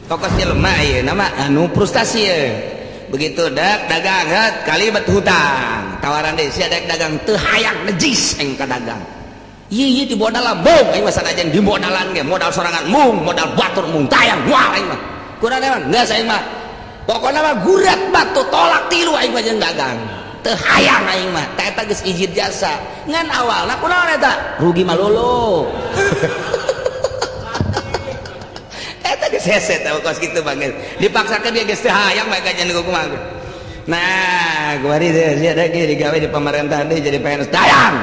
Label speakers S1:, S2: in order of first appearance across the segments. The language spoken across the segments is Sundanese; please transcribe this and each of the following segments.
S1: Tokos jelema ieu nama anu frustasi ye. Begitu dak dagang het kalimat hutang. Tawaran deui sia dek dagang teu hayang najis aing ka dagang. Ieu ieu di modalan mung aing mah sanajan di modalan ge modal sorangan mung modal batur mung tayang moal aing mah. Kurang emang geus aing mah. Pokona mah gurat batu tolak tilu aing mah jeung dagang. Teu hayang aing mah. Ta eta geus izin jasa. Ngan awalna kunaon eta? Rugi malulu. Eta geus hese teh kos kitu banget. Dipaksakeun dia geus teu hayang bae kajian kumaha. Nah, kemarin teh sia da ge digawe di pemerintahan deui jadi PNS dayang.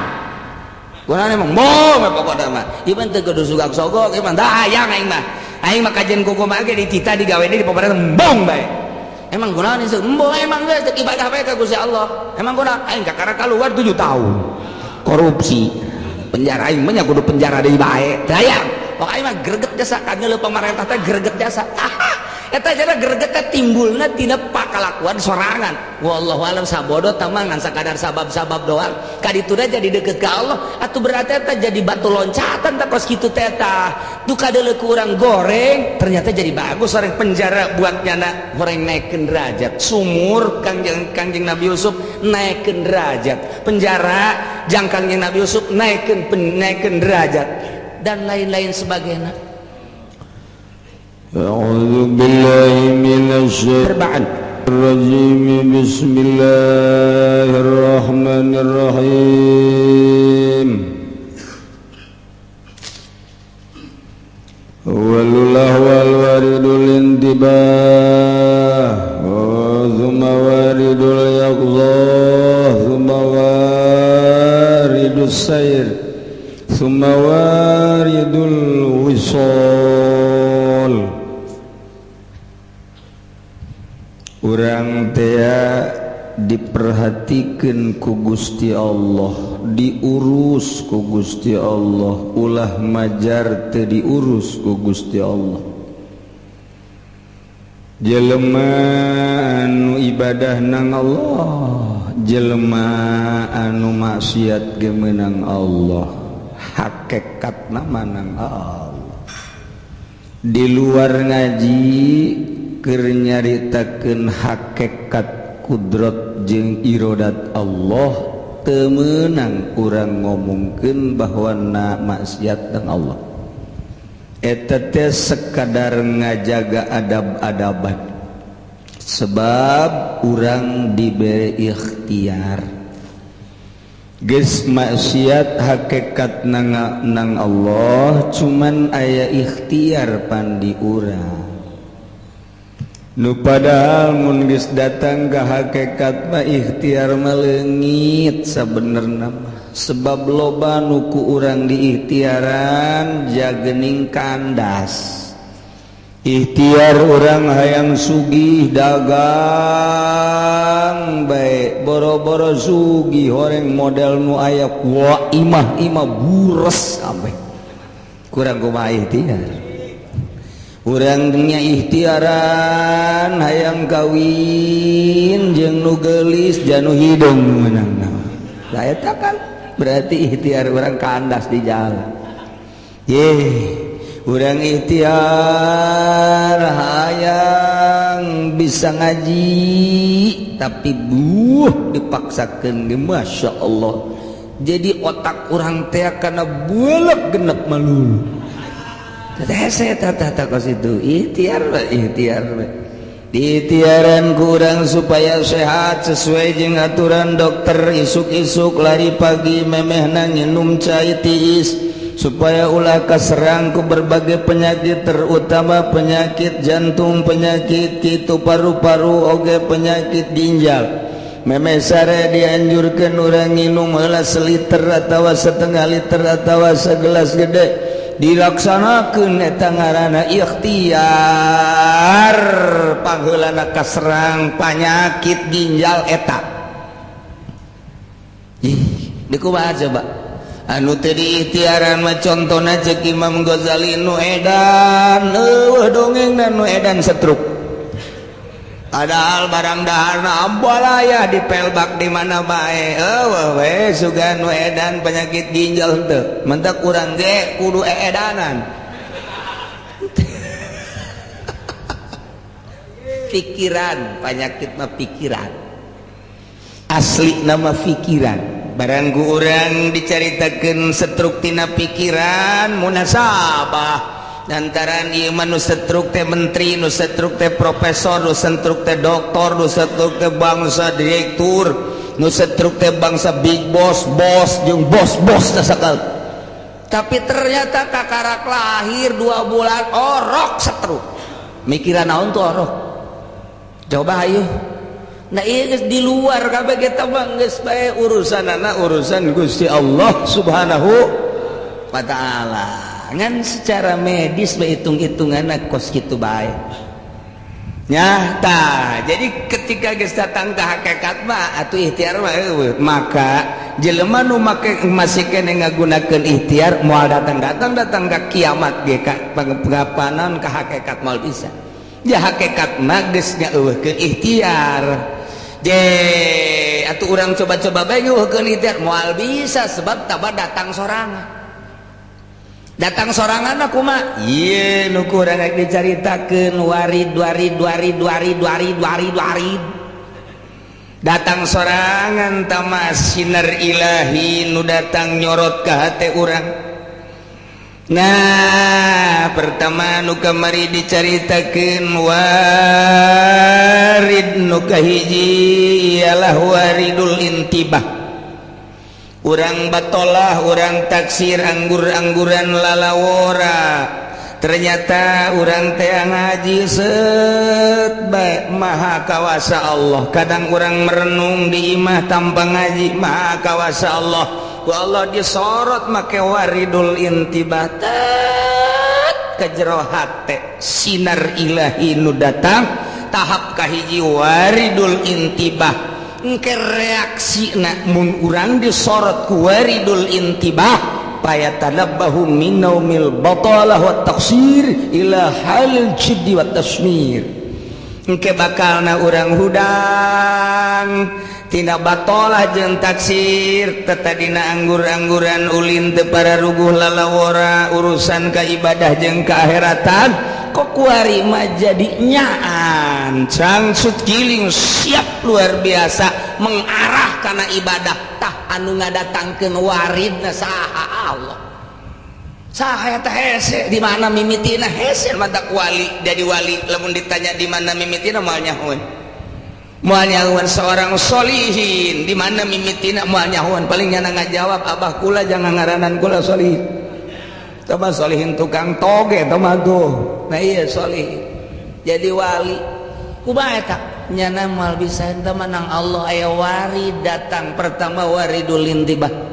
S1: Kunaon emang mong pokokna mah. Ieu mah teu kudu sugak sogok, ieu mah dayang aing mah. Aing mah kajian kumaha ge ditita digawe di pemerintahan embung bae. Emang kunaon ieu? Embung emang geus teu ibadah bae ka Gusti Allah. Emang kunaon? Aing kakara kaluar 7 tahun. Korupsi. Penjara aing mah nya kudu penjara deui bae. Dayang. Pokoknya mah greget jasa kageuleuh pemerintah teh greget jasa. Eta jana greget teh timbulna tina pakalakuan sorangan. Wallahu alam sabodo tah ngan sakadar sabab-sabab doang. Kadituna jadi deket ka Allah atuh berarti eta jadi batu loncatan teh kos kitu teh tah. Duh kadeuleuh ku urang goreng ternyata jadi bagus orang penjara buat nyana goreng naikkeun derajat. Sumur Kangjeng Kangjeng Nabi Yusuf naikkeun derajat. Penjara jang Kangjeng Nabi Yusuf naikkeun naikkeun derajat dan lain-lain sebagainya.
S2: A'udzu billahi minasy rajim. Bismillahirrahmanirrahim. Awalul ahwal waridul intibah, thumma waridul yaqzah, thumma waridus sayr, thumma waridul wisol. Urang tea diperhatikan ku Gusti Allah, diurus ku Gusti Allah, ulah majar teu diurus ku Gusti Allah. Jelema anu ibadah nang Allah, jelema anu maksiat ge meunang Allah, hakikatna manang Allah. Di luar ngaji keur nyaritakeun hakikat kudrat jeung irodat Allah, teu meunang urang ngomongkeun bahwa na maksiat dan Allah. Eta teh sekadar ngajaga adab-adaban, sebab urang diberi ikhtiar. Geus maksiat hakikat nang nang Allah, cuman aya ikhtiar pandi urang. Nu padahal mun geus datang ka hakikat mah ikhtiar mah leungit sabenerna mah. Sebab loba nu ku urang diikhtiaran jagening kandas. Ikhtiar urang hayang sugih dagang bae, boro-boro sugih horeng model nu aya wa imah imah bures kabeh. Kurang kumaha ikhtiar. Urangnya ikhtiaran hayang kawin jeung nu geulis janu hideung meunang. Lah eta kan berarti ikhtiar urang kandas di jalan. Ye, urang ikhtiar hayang bisa ngaji tapi buh dipaksakeun ge Masya Allah. Jadi otak urang teh kana buleuk genep malulu. Hese tata kos itu ikhtiar ikhtiar diikhtiaran kurang supaya sehat sesuai jeung aturan dokter, isuk-isuk lari pagi memehna nginum cai tiis supaya ulah kaserang ku berbagai penyakit, terutama penyakit jantung, penyakit kitu paru-paru, oge penyakit ginjal. Memeh sare dianjurkan urang nginum heula seliter atawa setengah liter atawa segelas gede, dilaksanakeun eta ngaranna ikhtiar pangheulana kaserang penyakit ginjal eta. Ih, di kumaha coba anu teu diikhtiaran mah? Contona cek Imam Ghazali nu edan eueuh dongengna nu edan setruk, padahal barang daharna ambalaya dipelbak di mana bae eueuh we sugan nu edan penyakit ginjal henteu. Mentak urang ge kudu eedanan.
S1: Pikiran, penyakit mah pikiran, asli nama pikiran. Barang ku urang dicaritakeun setruk tina pikiran, munasabah lantaran ieu mah nu setruk teh menteri, nu setruk teh profesor, nu setruk teh doktor, nu setruk teh bangsa direktur, nu setruk teh bangsa big boss, bos jeung bos-bos teh sakal. Tapi ternyata kakarak lahir 2 bulan orok setruk. Mikiran naon tuh orok? Coba ayo. Nah, iya geus di luar kabeh kita mah, geus bae urusanana urusan Gusti Allah Subhanahu wa Taala. Ngan secara medis bae hitung-hitungan kos kitu bae nya. Tah, jadi ketika geus datang ke hakikat mah atuh ikhtiar mah euweuh. Maka jelema nu make masih kene ngagunakeun ikhtiar moal datang-datang, datang ka kiamat ge ka pengapanan ka hakikat moal bisa. Ya, hakikat mah geus ngaeuweuhkeun ikhtiar. Je atuh urang coba-coba bae ngeuweuhkeun ikhtiar moal bisa, sebab taba datang sorangan. Datang sorangan aku mah ieu nu ku urang rek dicaritakeun warid, warid, warid, warid, warid, warid, warid. Datang sorangan tama sinar ilahi nu datang nyorot ke hati urang. Nah, pertama nu kamari dicaritakeun warid nu kahiji ialah waridul intibah. Urang batolah, urang taksir, anggur-angguran, lalawora. Ternyata urang teh ngaji set bae, maha kawasa Allah. Kadang urang merenung di imah tanpa ngaji, maha kawasa Allah. Ku Allah disorot make waridul intibah, tet ke jero hate sinar ilahi nu datang. Tahap kahiji waridul intibah. Engke reaksi na mun urang disorot ku waridul intibah, fayatanabbahu min naumil batalah wa taqsir ila halil jiddi wa tasmir. Engke bakalna urang hudang tina batolah jeung taksir, tetadina anggur-angguran, ulin teu pararuguh, lalawora urusan ka ibadah jeung keakhiratan, kok kuari mah jadi nyaan cangsut giling, siap luar biasa mengarah karena ibadah. Tah, anu ngadatangkeun waridna saha? Allah. Saha eta hese? Di mana mimitina hese? Matak wali jadi wali, lamun ditanya di mana mimitina moal nyahoeun, moal nyahoeun. Seorang solihin di mana mimitina moal nyahoeun. Paling nyana ngajawab, "Abah kula jangan ngaranan kula solihin." Coba solihin tukang toge teh mah tuh. Nah, iya, solihin jadi wali kumaha eta nyana moal bisa. Eta menang Allah aya warid datang. Pertama waridul intibah.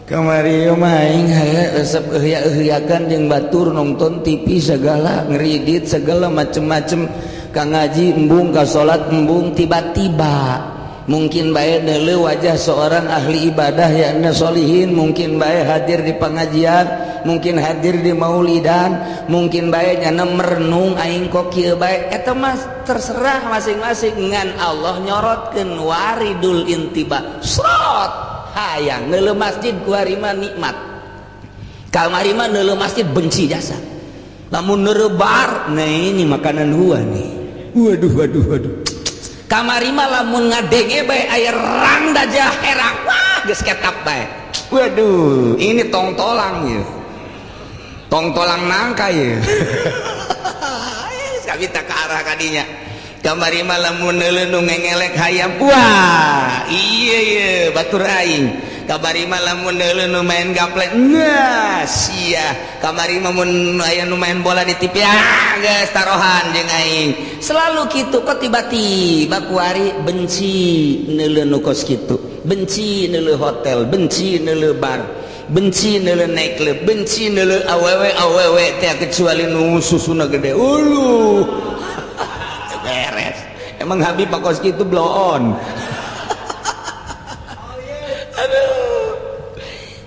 S1: Kamari mah aing resep euya-euyakan jeung batur, nonton TV segala, ngeridit segala macem-macem, ka ngaji embung, ka salat embung. Tiba-tiba mungkin bae neuleuh wajah seorang ahli ibadah yakni solihin, mungkin bae hadir di pengajian, mungkin hadir di maulidan, mungkin bae nyana merenung, aing kok kieu bae. Eta mah terserah masing-masing. Ngan Allah nyorotkeun waridul intibah, srot hayang neuleuh masjid. Kuari mah nikmat, kamari mah neuleuh masjid benci jasa. Lamun neurebar, nah ini makanan gua nih, waduh, waduh, waduh. Kamari mah lamun ngadenge bae aya rang daja herang, wah, geus ketap bae, waduh, ini tongtolang ya, tongtolang nangka ya. Kami tak ke arah kadinya. Kamari mah lamun neuleuh nu ngengelek hayam, wah, iya iya batur aing. Kamari mah lamun neuleuh nu main gaplek, nah sia. Kamari mah mun aya nu main bola di TV, ah, geus tarohan jeung aing. Selalu kitu. Kok tiba-tiba kuari benci neuleuh nu kos kitu, benci neuleuh hotel, benci neuleuh bar, benci neuleuh nightclub, benci neuleuh awewe awewe teh, kecuali nu susuna gede. Uluh, beres. Emang Habib Pak Koski itu blow on. Aduh,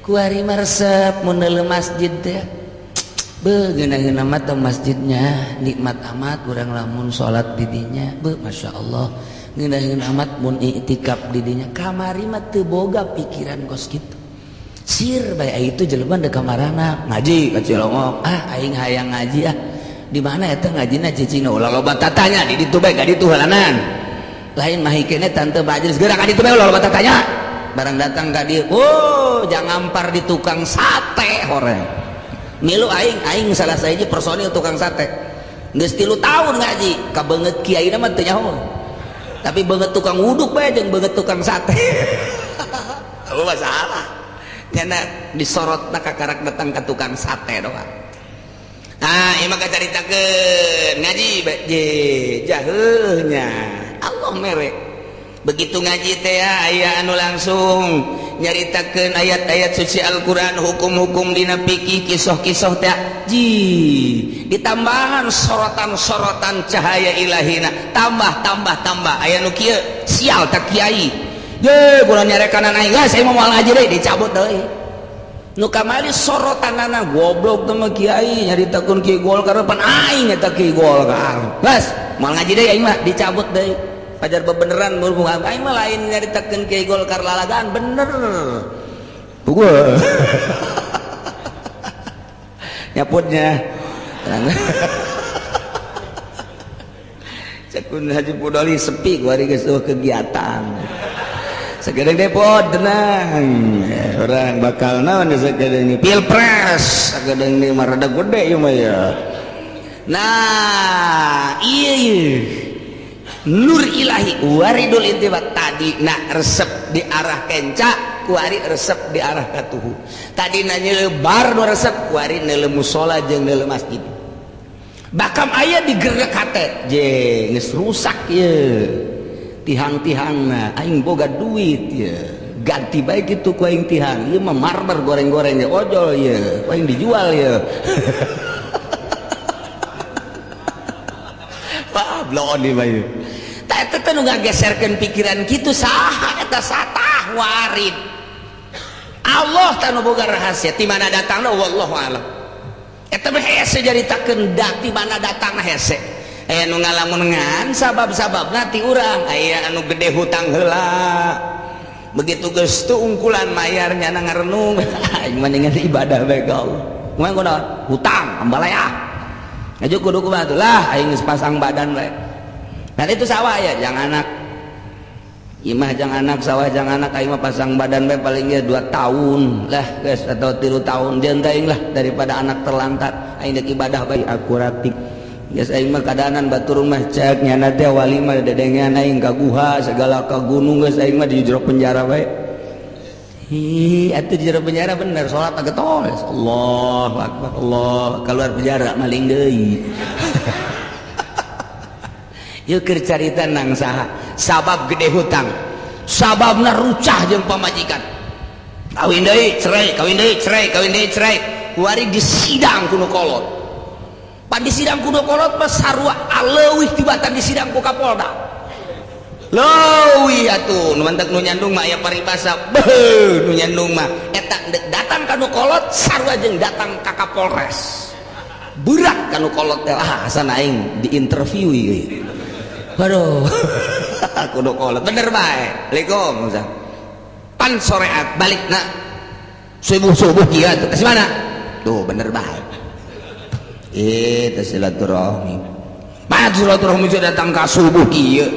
S1: kuari mah resep mun neuleuh masjid teh, be geuna-geuna mah teh masjidnya, nikmat amat urang lamun salat di dinya, be, Masya Allah, ngeunaheun amat mun iktikaf di dinya. Kamari mah teu boga pikiran kos kitu, sir bae. Itu jelema deuk kamarana ngaji ka Cilongok, ah, aing hayang ngaji ah. Di mana eta ngajina cicingna? Ulah loba tatanya, di ditu bae, ka ditu heulanan. Lain mah kene tante majelis gerak ka ditu bae, ulah loba tatanya. Barang datang ka dieu, oh, jangan ampar di tukang sate horeng. Milu aing, aing salah sahiji personil tukang sate. Geus 3 tahun ngaji, ka beungeut kiai mah teu nyaho. Tapi beungeut tukang wuduk bae jeung beungeut tukang sate. Apa masalah? Nyana disorotna kakarak datang ke tukang sate doang. Nah, ieu mah kacaritakeun ngaji je jaheuhnya. Allah mere. Begitu ngaji teh aya anu langsung nyaritakeun ayat-ayat suci Al-Qur'an, hukum-hukum dina fikih, kisah-kisah teh ji ditambahan sorotan-sorotan cahaya ilahina, tambah tambah tambah. Aya nu kieu, sial tak kiai je kurang nyarekanan aing, geus saya mau moal ngaji deui, dicabut deui. Nu kamari sorotanana goblok teh mah kiai nyaritakeun kiai Golkar, pan aing eta kiai Golkar, geus moal ngaji deui aing mah, dicabut deui. Pajar bebeneran berhubung aing mah lain nyaritakeun kiai Golkar lalagaan bener. Puguh. Nyaputnya. Cekun Haji Pudoli sepi gua hari geus kegiatan. Sakedeung depot tenang. Orang bakal naon sakedeung pilpres, sakedeung mah rada gede ieu mah ya. Nah, iya iya. Nur ilahi waridul intibat tadi nak resep di arah kenca, kuari resep di arah katuhu. Tadi nanya bar nu resep, kuari neuleuh musola jeung neuleuh masjid. Bakam aya digerak hate je geus rusak ye tihang-tihangna, aing boga duit ye ganti bae kitu ku aing tihang ieu mah marmer goreng-goreng ye ojol ye ku aing dijual ye. Wah, bloon di bae. Tah eta teh nu ngageserkeun pikiran kitu saha eta satah warid. Allah tah nu boga rahasia ti mana datangna wallahu alam. Eta mah hese jaritakeun da ti mana datangna hese. Aya nu ngalamun ngan sabab-sababna ti urang, aya anu gede hutang heula. Begitu geus teu ungkulan mayar nyana ngarenung, aing mah ningali ibadah bae ka Allah. Kumaha kunaon? Hutang ambalaya. Ngaju kudu kumaha tuh lah aing geus pasang badan bae. Nah itu sawah ya, jangan anak. Imah jangan anak, sawah jangan anak, aing mah pasang badan bae paling ge 2 tahun lah geus atau 3 tahun jeung aing lah daripada anak terlantar. Aing deuk ibadah bae akuratik. Geus aing mah kadanan batur mah cek nyana teh wali mah dedengean aing ka guha segala ka gunung geus aing mah di jero penjara bae. Hi, atuh di jero penjara bener salat getol. Allahu akbar Allah, keluar penjara maling deui. Yuk keur carita nang saha sabab gede hutang, sababna rucah jeung pamajikan, kawin deui cerai, kawin deui cerai, kawin deui cerai, kuari disidang ku nu kolot. Pan disidang ku nu kolot mah sarua aleuwih tibatan disidang ku Kapolda. Leuwih atuh nu mantak nu nyandung mah aya paribasa, beuh nu nyandung mah eta datang ka nu kolot sarua jeung datang ka Kapolres. Berat ka nu kolot teh, ah hasan aing diinterview ieu. Waduh, kudu kolot bener bae. Assalamualaikum. Pan soreat balik nak subuh-subuh kieu atuh ka mana? Tuh bener bae. Teh silaturahmi. Pan silaturahmi sudah datang ka subuh kieu.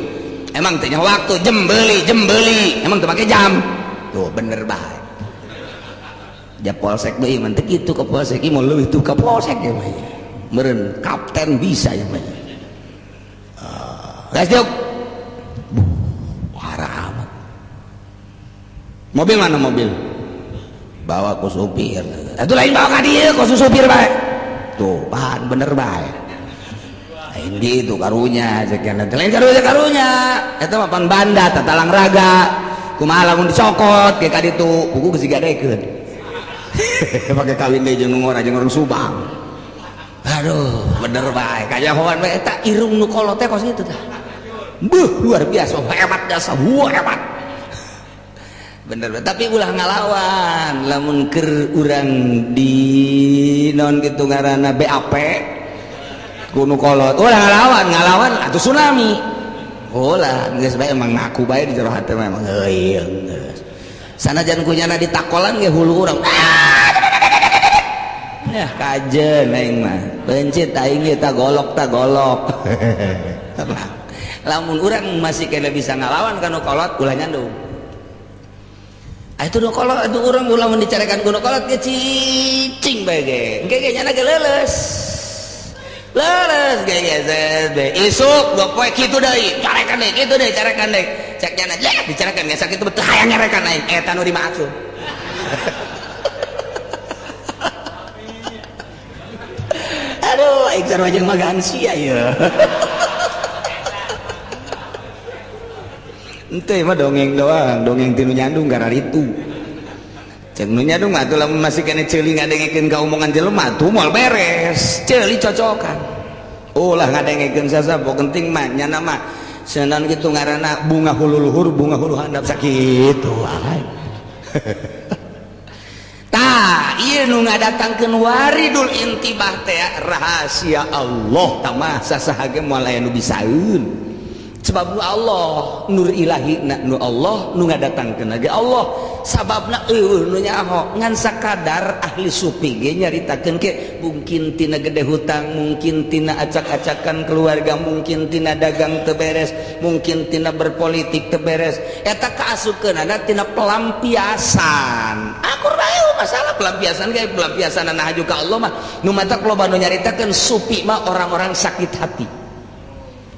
S1: Emang teh waktu jembeli jembeli, emang teu make jam. Tuh bener bae. Ja polsek deui mah teu kitu ka polsek, ieu mah leuwih tuh ka polsek ya mah. Meureun kapten bisa ya mah. Guys, yuk. Haram. Mobil mana mobil? Bawa ku supir. Itu lain bawa ka dieu ku supir bae. Tuh, bahan bener bae. Lain gitu karunya sekian. Lain karunya karunya. Eta mah pan banda tatalang raga. Kumaha lamun dicokot ke ka ditu, buku geus digadekeun. Pake kawin deui jeung nu ngora jeung orang Subang. Aduh, bener bae. Kajahoan bae eta irung nu kolot teh kos kitu tah. Buh, luar biasa, hebat jasa, wah hebat. Bener, tapi ulah ngalawan, lamun keur urang di non kitu ngaranna BAP ku nu kolot, ulah ngalawan, ngalawan atuh tsunami. Ulah, geus bae emang ngaku bae di jero hate mah emang heuyeung geus. Sanajan kunyana ditakolan ge hulu urang.
S2: Ya kajen aing mah. Pencit aing ge ta golok ta golok. Lamun urang masih kena bisa ngalawan ka nu kolot ulah nyandung. Ah itu nu kolot itu urang ulah mun dicarekan ku nu kolot ge cicing bae ge. Engke ge nyana ge leuleus. Leuleus ge ge isuk dua poe kitu deui, carekan deui, kitu deui carekan deui. Cek nyana ya dicarekan ge sakitu teu hayang nyarekan aing eta nu dimaksud. Aduh, aing sarua jeung magansi aya. Ente mah dongeng doang, dongeng tinu nyandung gara itu. Cek nu nyandung mah atuh lamun masih kene ceuli ngadengekeun ka omongan jelema tuh moal beres. Ceuli cocokan. Ulah ngadengekeun sasabo penting mah nyana mah senan kitu ngaranna bunga hulu luhur, bunga hulu handap sakitu wae. Tah, ieu nu ngadatangkeun waridul intibah teh rahasia Allah tah mah sasaha ge moal aya nu bisaeun. Sebab nu Allah nur ilahi na nu Allah nu ngadatangkeun ge Allah sababna eueuh nu nyaho ngan sakadar ahli sufi ge nyaritakeun ke mungkin tina gede hutang, mungkin tina acak-acakan keluarga, mungkin tina dagang teu beres, mungkin tina berpolitik teu beres, eta kaasupkeunana tina pelampiasan. Akur bae masalah pelampiasan ge pelampiasanana haju ka Allah mah nu matak loba nu nyaritakeun sufi mah orang-orang sakit hati.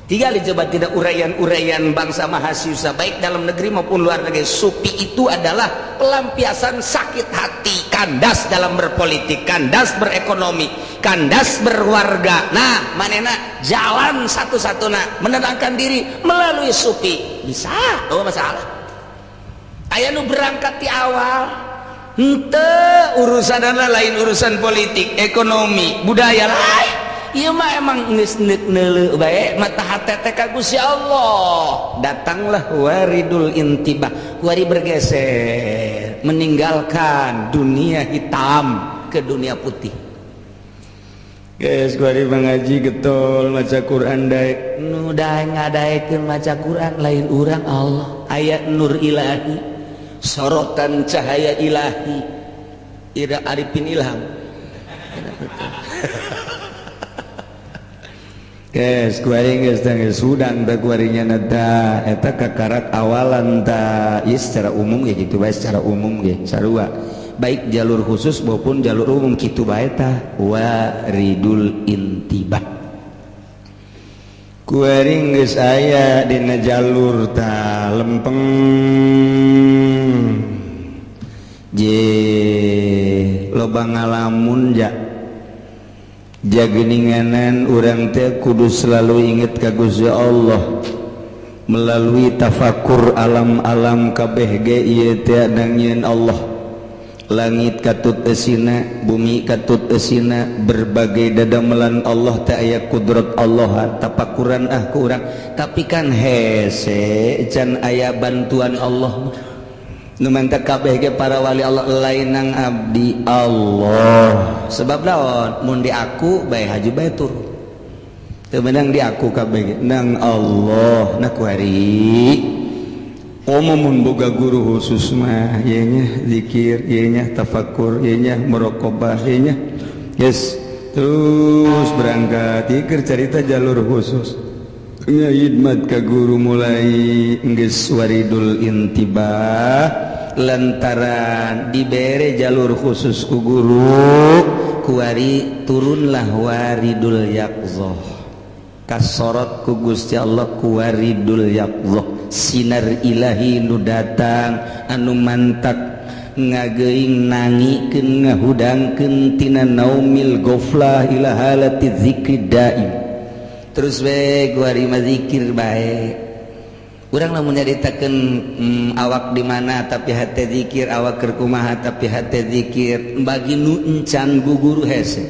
S2: Tiga coba tidak uraian-uraian bangsa mahasiswa baik dalam negeri maupun luar negeri. Sufi itu adalah pelampiasan sakit hati, kandas dalam berpolitik, kandas berekonomi, kandas berwarga. Nah, manena jalan satu-satunya menenangkan diri melalui sufi. Bisa, oh masalah. Aya nu berangkat di awal, henteu urusanana lain urusan politik, ekonomi, budaya lain. Ieu mah emang geus neuk neuleuh bae mata hate teh ka Gusti Allah. Datanglah waridul intibah, wari bergeser, meninggalkan dunia hitam ke dunia putih. Geus kuari mengaji getol maca Quran daek nu daek ngadaekeun maca Quran lain urang Allah. Aya nur ilahi, sorotan cahaya ilahi. Ira arifin ilham. Guys, kuari geus teh geus hudang teh kuarinya neta eta kakarak awalan ta ieu secara umum ge kitu bae, secara umum ge sarua baik jalur khusus maupun jalur umum kitu bae tah waridul intibah. Kuari geus aya dina jalur ta lempeng je loba ngalamun ja jageninganan urang teh kudu selalu inget ka Gusti Allah melalui tafakur alam-alam kabeh ge ieu teh nangieun Allah. Langit katut esina, bumi katut esina, berbagai dadamelan Allah teh aya kudrat Allah, tapakuran ah ku urang. Tapi kan hese can aya bantuan Allah. Nu mantap kabeh ge para wali Allah lain nang abdi Allah. Sebab naon? Mun di aku bae haju bae turun. Teu meunang di aku kabeh ge nang Allah. Nah kuari komo mun boga guru khusus mah ieu nya zikir, ieu nya tafakur, ieu nya muraqabah, ieu nya yes terus berangkat ieu keur carita jalur khusus. Ngahidmat ka guru mulai geus waridul intibah lantaran dibere jalur khusus ku guru kuari turunlah waridul yaqzah kasorot ku Gusti Allah ku waridul yaqzah sinar ilahi nu datang anu mantak ngageuing nangikeun ngahudangkeun tina naumil ghaflah ila halati dzikri daim. Terus we kuari mah zikir bae. Urang lamun nyaritakeun awak di mana tapi hate zikir, awak keur kumaha tapi hate zikir, bagi nu encan ku guru hese.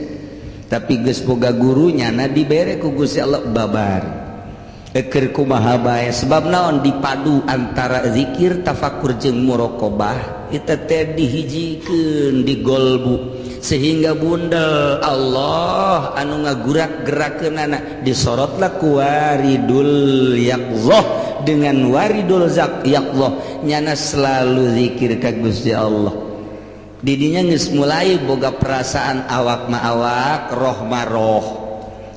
S2: Tapi geus boga guru nyana dibere ku Gusti Allah babar. Keur kumaha bae sebab naon dipadu antara zikir, tafakur jeung muraqabah eta teh dihijikeun di golbu sehingga bundel Allah anu ngagurak gerakeunana disorotlah ku waridul yaqzah dengan waridul yaqzah nyana selalu zikir ka Gusti Allah. Didinya geus mulai boga perasaan awak ma awak, roh ma roh.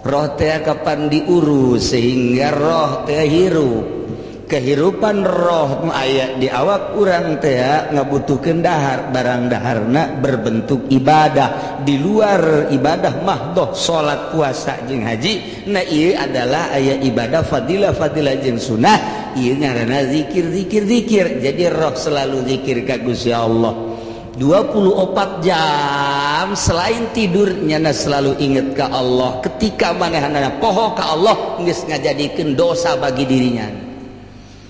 S2: Roh teh kapan diurus sehingga roh teh hirup. Kehidupan roh aya di awak urang teh ngabutuhkeun dahar, barang daharna berbentuk ibadah di luar ibadah mahdoh salat, puasa jeung haji. Nah, ieu adalah aya ibadah fadilah, fadilah jeung sunnah. Ieu ngaranna zikir, zikir, zikir. Jadi roh selalu zikir ka Gusti Allah 24 jam. Selain tidur, nyana selalu inget ke Allah. Ketika manehna poho ka Allah, geus ngajadikeun dosa bagi dirinya.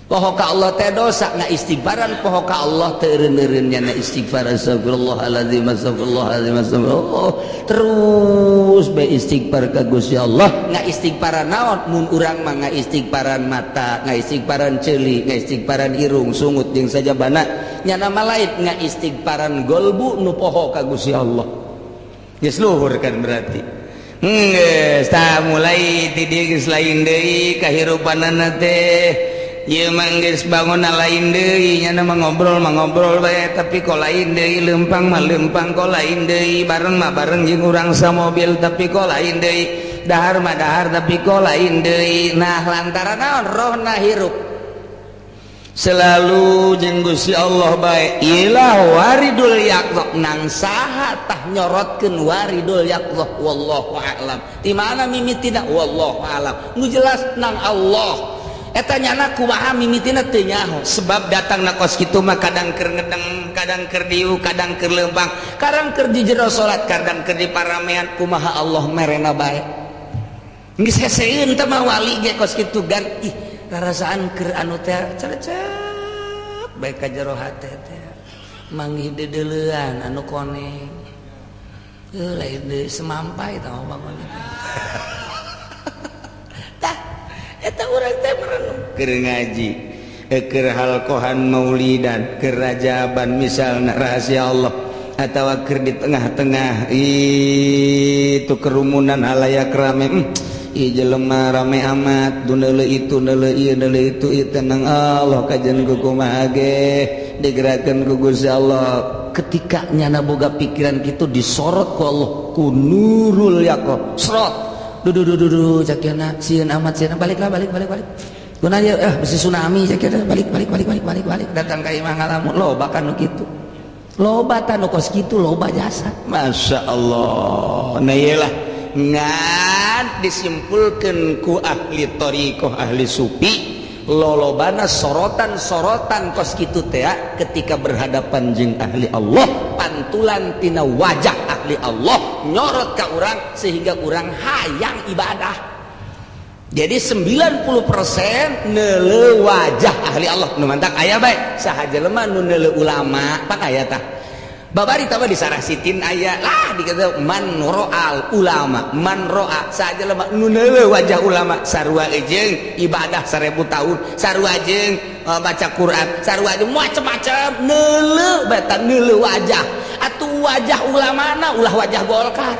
S2: Poho ka Allah teh dosa. Nggak istighfaran poho ka Allah teh, eureun-eureun nyana istighfar, astagfirullahaladzim, astagfirullahaladzim, astagfirullah, terus be istighfar ka Gusti Allah. Nggak istighfaran naon? Mun urang mah nggak istighfaran mata, nggak istighfaran ceuli, nggak istighfaran irung, sungut jeung sajabana. Nyana mah lain, nggak istighfaran golbu nu poho ka Gusti Allah. Geus luhur kan berarti. Geus tah, mulai ti dieu geus lain deui kahirupanana teh. Ieu mah geus bangun lain deui. Nyana mah ngobrol mah ngobrol bae, tapi kok lain deui. Lempang mah lempang, kok lain deui. Bareng mah bareng jeung urang samobil, tapi kok lain deui. Dahar mah dahar, tapi kok lain deui. Nah, lantaran naon? Rohna hirup selalu jeung Gusti Allah bae. Ilah waridul yaqdhah. Nang saha tah nyorotkeun waridul yaqdhah? Wallahu a'lam. Di mana mimitina? Wallahu a'lam. Nu jelas nang Allah eta. Nyana kumaha mimitina teu nyaho, sebab datang na kos kitu mah kadang keur ngedeng, kadang keur diu, kadang keur leumpang, kadang keur di jero salat, kadang keur di paramean. Kumaha Allah merena bae. Geus heseeun teh mah wali ge kos kitu gan. Ih, rarasaan keur anu teh cerecep bae ka jero hate teh, manggih dedeleuan anu koneng. Heuh, lain deui semampai tah mah bangun. Tah, eta urang teh merenung keur ngaji, keur halqohan maulidan, keur rajaban misalna, rahasia Allah, atau keur di tengah-tengah itu kerumunan halayak rame. Ih, jelema rame amat, neuleu itu, neuleu ieu, neuleu itu. Ieu tenang, Allah kajian ku kumaha ge digerakkeun ku Gusti Allah. Ketika nyana boga pikiran kitu, disorot ku Allah ku nurul yaqoh, serot. Duh duh duh duh duh, cak sieun amat, sieun. Baliklah, balik, balik, balik. Guna ya, eh, bisi tsunami cak. Balik, balik, balik, balik, balik, balik. Datang ka imah ngalamun. Loba kan nu kitu, loba tah nu kos kitu, loba jasa. Masya Allah. Nah, iyalah, ngan disimpulkan ku ahli thoriqoh, ahli sufi, lolobana sorotan-sorotan kos kitu teh ketika berhadapan jeung ahli Allah, pantulan tina wajah ahli Allah nyorot ka urang sehingga urang hayang ibadah. Jadi 90% neuleu wajah ahli Allah. Nu mantak aya bae saha jelema nu neuleu ulama, pak aya tah. Babari tah di Sarah Sitin aya lah dikata man ro'al ulama, man ro'a, saha jelema nu neuleu wajah ulama sarua jeung ibadah 1000 tahun, sarua jeung baca Quran, sarua jeung macem-macem. Neuleu bae, neuleu wajah atuh, wajah ulamana, ulah wajah Golkar.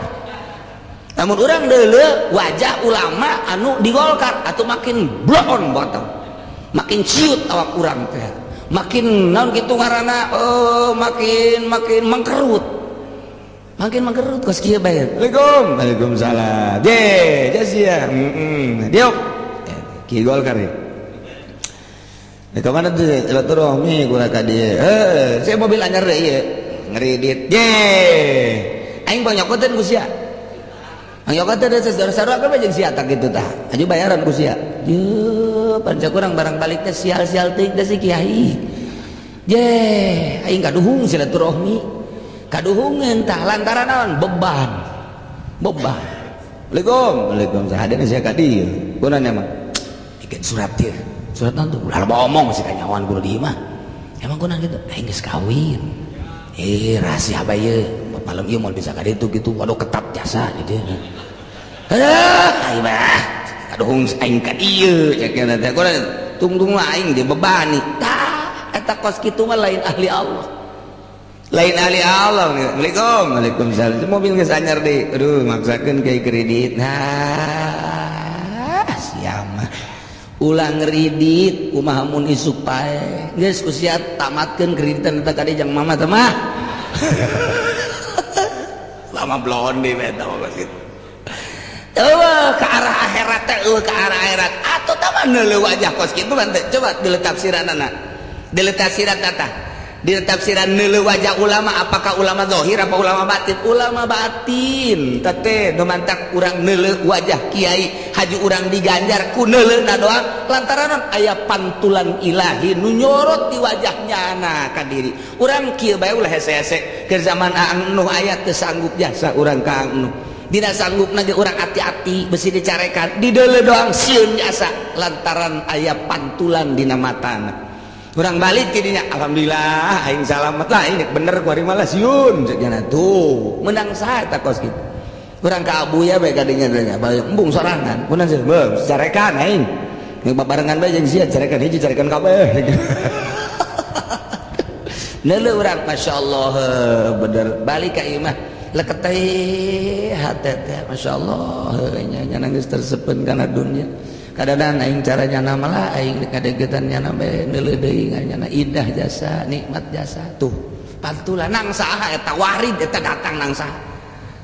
S2: Namun orang neuleu wajah ulama anu di Golkar atau makin bloon botong, makin ciut awak urang teh, makin naon gitu ngaranna, oh, makin makin mengkerut, makin mengkerut kos kieu bae. Assalamualaikum. Waalaikumsalam. Je jasia diuk ki Golkar ya. Di mana tuh silaturahmi kula ka dieu? Eh, saya mobil anyar deh ieu. Ngeridit. Je. Aing panyokoteun ku sia. Panyokoteun teh saudara-saudara kan jeung sia tak kitu tah. Aju bayaran ku sia. Je, panca kurang barang balik teh sial-sial teuing teh si kiai. Je, aing kaduhung silaturahmi. Kaduhungeun tah lantaran naon? Beban. Beban. Assalamualaikum. Waalaikumsalam. Hadir sia ka dieu. Kunaon emang? Bikin surat ieu. Surat naon tuh? Ulah loba omong sih, kanyawan kudu di imah. Emang kunaon gitu? Aing geus kawin. Eh, rahasia bae ieu. Malam ieu moal bisa ka ditu gitu. Waduh, ketat jasa gitu. Aduh, aing mah kaduhung aing ka dieu cek teh. Kunaon? Tungtung lah aing dibebani. Tah, eta kos kitu mah lain ahli Allah. Lain ahli Allah. Assalamualaikum. Waalaikumsalam. Mobil geus anyar deui. Aduh, maksakeun kayak kredit. Nah, siapa? Ulah ngeridit, kumaha mun isuk pae. Geus usia tamatkeun kreditan eta kadi jang mama teh mah.
S1: Lama blonde eta mah gitu. Eueuh ke arah akhirat teh, eueuh ke arah akhirat atuh tah mah neuleuh wajah kos kitu mah teh. Coba deuleu tafsiranana, deuleu tafsiran tata, deuleu tafsiran neuleuh wajah ulama, apakah ulama zahir apa ulama batin? Ulama batin teh nu mantak urang neuleuh wajah kiai haji urang diganjar ku neuleuna doang, lantaran aya pantulan ilahi nu nyorot di wajahnya. Nah, ka diri urang kieu bae, ulah hese-hese. Ke zaman Aang Nuh aya teu sanggup jasa urang ka Aang Nuh. Dina sanggup ge urang hati-hati besi dicarekan, dideuleu doang sieun jasa, lantaran aya pantulan dina matana. Urang balik tidinya, alhamdulillah aing salamet lah, ini bener ku ari malah sieun cek nya. Tuh menang saha eta kos kitu? Urang ka Abuya bae kadinya teh balik embung sorangan kunaon sih beuh carekan aing. Yang babarengan bae jeung sia, carekan hiji, carekan kabeh. Neuleuh urang, Masya Allah, bener balik ka imah leket teh hate teh, Masya Allah nya nya geus tersepen kana dunia. Kadang aing caranya nama lah aing kadegetan nyana bae, neuleuh deui nyana indah jasa, nikmat jasa. Tuh pantulan nang saha eta warid eta datang nang saha?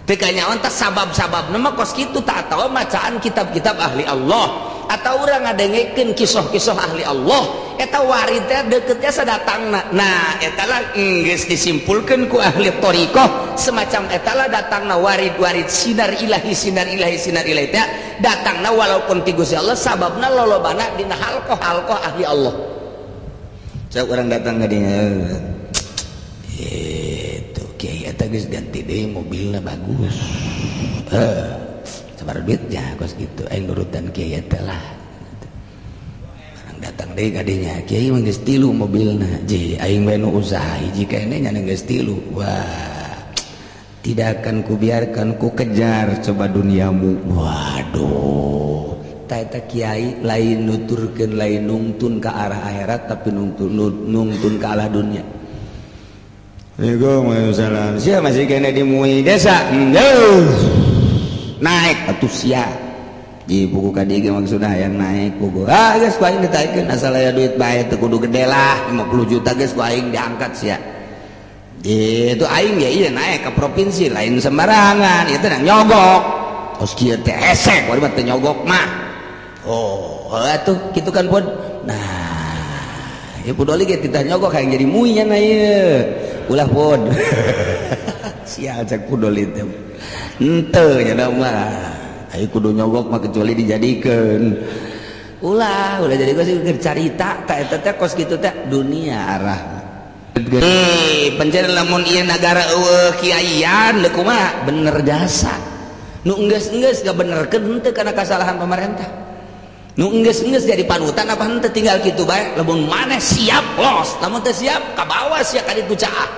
S1: Teu kanyaon teh sabab-sababna mah kos kitu tak, atawa macaan kitab-kitab ahli Allah atau urang ngadengekeun kisah-kisah ahli Allah, eta warid teh deket jasa datangna. Nah, eta lah geus disimpulkeun ku ahli thariqah, semacam eta lah datangna warid-warid sinar ilahi, sinar ilahi, sinar ilahi teh datangna walaupun ti Gusti Allah, sababna lolobana dina halqah-halqah ahli Allah. Sok urang datang ka dinya itu, kiai eta geus ganti deui mobilna bagus, eh sabar duitnya kos gitu, aing nurutan kiai eta lah. Barang datang deui ka dinya, kiai mah geus tilu mobilna, je aing we nu usaha hiji keneh nya geus tilu. Wah, tidak akan kubiarkan, ku kejar coba duniamu. Waduh, ta eta kiai lain nuturkeun, lain nungtun ke arah akhirat, tapi nungtun nungtun ke arah dunia. Waalaikumsalam. Sia masih kena di MUI desa. Naik atuh sia. Di buku ka dieu maksudna yang naik buku. Ah, geus ku aing ditaikeun, asal aya duit bae, teu kudu gede lah, 50 juta geus ku aing diangkat sia. Itu aing ya iya naik ke provinsi lain sembarangan, itu nang nyogok. Kos kieu teh hese, kuari mah teu nyogok mah. Oh, atuh kitu kan pun. Nah, ya pudoli ge titah nyogok hayang jadi MUI nya ieu. Ulah pun. Sial cek pudoli teh. Henteu nya mah. Ayo kudu nyogok mah kecuali dijadikeun. Ulah, ulah jadi kos keur carita ta eta teh kos kitu teh dunia arah. Eh, pencen lamun ieu nagara eueuh kiaian deuk kumaha bener jasa. Nu enggeus-enggeus gabenerkeun henteu kana kasalahan pemerintah. Nu enggeus-enggeus jadi panutan apa henteu, tinggal kitu bae. Lamun maneh siap los, lamun teu siap ka bawah sia ka ditu caah.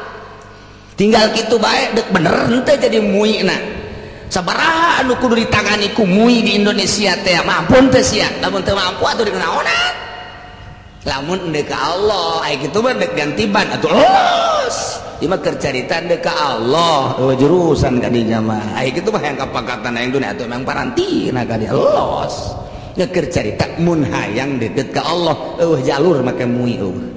S1: Tinggal kitu bae, deuk bener henteu jadi MUI-na. Sabaraha anu kudu ditangani ku MUI di Indonesia teh, mampu teu sia? Lamun teu mampu atuh dikunaonan? Lamun endek ka Allah aya kitu mah dek ganti ban atuh los. Ieu mah keur carita endek ka Allah, eueuh jurusan ka dinya mah. Aya kitu mah hayang kapangkatan hayang dunia atuh emang parantina ka dieu los. Ngeker carita mun hayang deket ka Allah, eueuh jalur make MUI eueuh.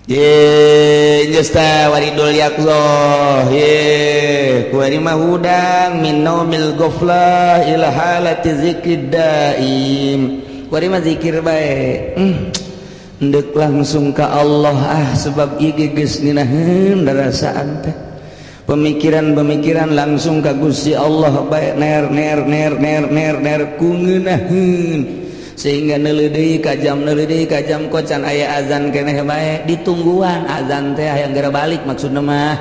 S1: Ye geus tah waridul yaqzah ye kuari mah hudang min naumil ghaflah ila halati zikrid daim. Kuari mah zikir bae. Endek langsung ka Allah ah, sebab ieu geus ngeunaheun darasaan teh. Pemikiran-pemikiran langsung ka Gusti Allah bae, ner ner ner ner ner ner ku ngeunaheun sehingga neuleuh deui ka jam, neuleuh deui ka jam, kok can aya azan keneh bae, ditungguan azan teh hayang geura balik maksudna mah.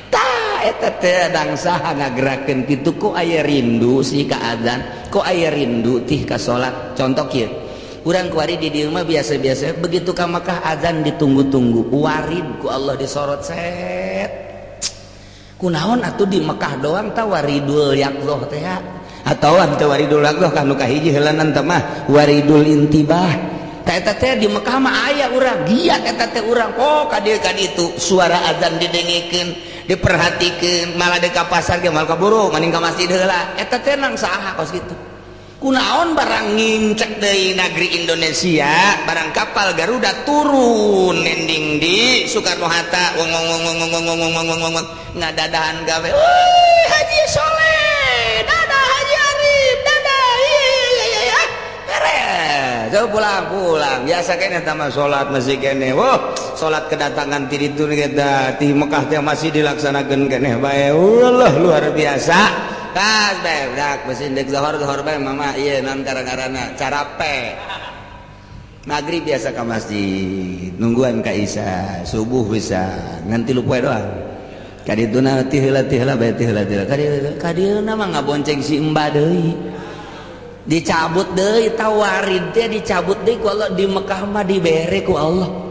S1: Tah eta teh dang saha ngagerakeun kitu? Kok aya rindu sih ka azan, kok aya rindu tih ka salat? Contoh kieu, urang kuari di dieu mah biasa-biasa, begitu ka Makkah azan ditunggu-tunggu, warid ku Allah disorot set. Kunaon atuh di Mekah doang ta waridul yaqzoh teh, atau teu waridul yaqzoh kan nu kahiji heulanan teh mah waridul intibah. Ta eta teh di Mekah mah aya urang giat eta teh urang oh ka dieu ka ditu, suara azan didengekeun, diperhatikeun, malah deuk ka pasar ge moal kaburu, mending ka masjid heula. Eta teh nang saha kos kitu? Kunaon barang ngincek dari negeri Indonesia, barang kapal Garuda turun landing di Soekarno Hatta, wong wong wong wong wong wong wong wong wong wong, ngadadahan gawe. Woi, Haji Soleh, dadah. Haji Arif, dadah. Iya, beres. Coba pulang pulang biasa kene tambah salat masih kene. Wah, salat kedatangan ti ditu kita di Mekah teh masih dilaksanakan keneh bae. Allah, luar biasa. Kas bae dak mesin dek zohor zohor bae mama ieu non karang-karana carape. Maghrib biasa ke masjid, nungguan ka Isya, subuh bisa ngan 3 poe doang. Kadituna ti heula ti heula bae, ti heula ti heula. Kadieuna mah ngabonceng si Emba deui. Dicabut deui tawarid teh, dicabut deui ku Allah. Di Mekah mah dibere ku Allah.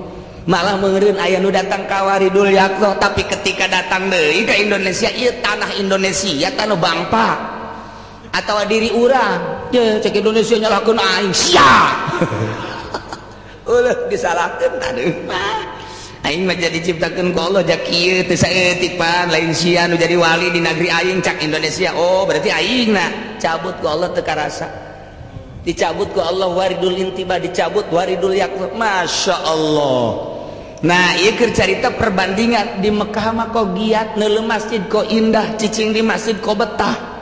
S1: Malah meureun aya nu datang ka waridul yaqzoh, tapi ketika datang deui ke Indonesia, ieu tanah Indonesia tanah bangpa atau diri urang ye, cek Indonesia nyalahkeun aing sia. Ulah disalahkeun, aduh mah aing mah jadi ciptakeun ku Allah jak kieu teu saeutik pan lain sia nu jadi wali di negeri aing, cak Indonesia. Oh, berarti aing na cabut ku Allah, teu karasa dicabut ku Allah waridul intiba, dicabut waridul yaqzoh. Masya Allah. Nah, ieu keur carita perbandingan. Di Mekah mah kok giat neuleu masjid, kok indah, cicing di masjid kok betah.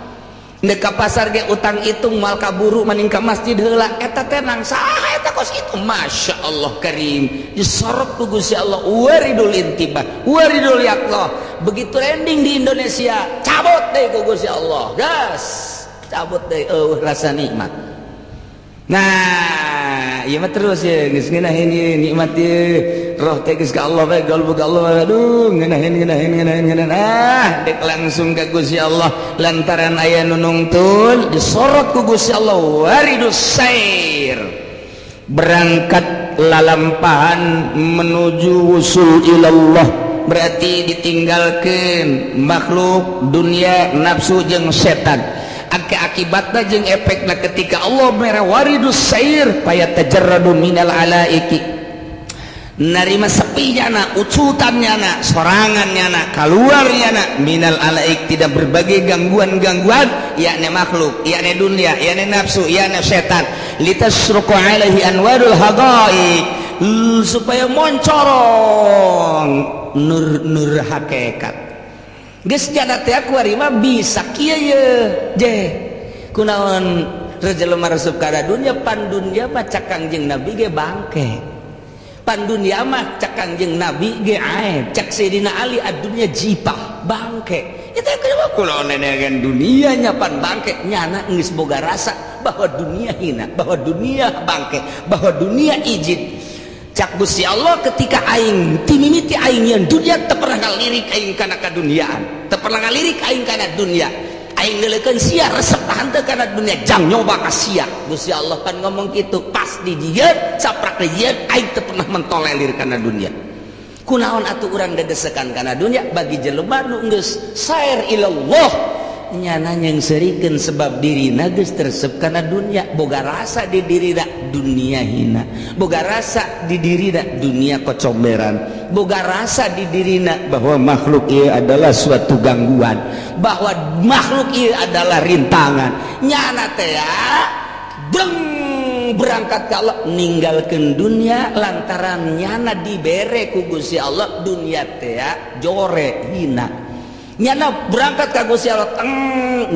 S1: Ndek ka pasar ge utang hitung moal kaburu, mending ka masjid heula. Eta teh nang saha eta kos itu? Masya Allah karim, disorot ku Gusti Allah waridul intibah, waridul yaqzoh. Begitu landing di Indonesia, cabut deh ku Gusti Allah, gas, cabut deh, eueuh rasa nikmat. Nah, ieu mah terus ya geus ngeunaheun ieu nikmat ieu, roh teh geus ka Allah bae, galbu ka Allah bae. Aduh, ngeunaheun ngeunaheun ngeunaheun ngeunaheun. Ah, dek langsung ka Gusti Allah lantaran aya nu nungtun, disorot ku Gusti Allah waridus sair, berangkat lalampahan menuju wusul ilallah. Berarti ditinggalkan makhluk, dunia, nafsu jeung setan. Akibatna jeung efekna, ketika Allah mere waridus sair, fayatajarradu minal alaiki, narima sepinya na, ucutannya na, sorangannya na, keluarnya na, minal alaik, tidak berbagai gangguan-gangguan, yakni makhluk, yakni dunia, yakni nafsu, yakni setan, litasyruqu alaihi anwarul haqaiq, supaya moncorong nur-nur hakikat. Geus jana teh kuari mah bisa kieu ye je. Kunaon jelema resep kana dunia? Pan dunia mah cak Kangjeng Nabi ge bangke, pan dunia mah cak Kangjeng Nabi ge aib. Cak Sayyidina Ali, ad-dunya jipah, bangke. Itu kenapa kunaon nenegan dunianya pan bangke? Nyana geus boga rasa bahwa dunia hina, bahwa dunia bangke, bahwa dunia ijid. Cak Gusti Allah, ketika aing timimiti aing yang dunia, teu pernah ngalirik aing kana kaduniaan, teu pernah ngalirik aing kana dunia. Aing neuleukeun sia resep henteu kana dunia, jang nyoba ka sia. Gusti Allah kan ngomong kitu pas dijieun, saprak dijieun, aing teu pernah mentolelir kana dunia. Kunaon atuh urang dedesekan kana dunia? Bagi jelema nu geus sair ilallah, nyana nyengserikeun sebab dirina geus teresep kana dunia, boga rasa di dirina dunia hina, boga rasa di dirina dunia kocomberan, boga rasa di dirina bahwa makhluk ieu adalah suatu gangguan, bahwa makhluk ieu adalah rintangan. Nyana teh ya deng berangkat ke Allah, ninggalkeun dunia lantaran nyana dibere ku Gusti Allah dunia teh jore, hina. Nyana berangkat ka Gusti Allah teng,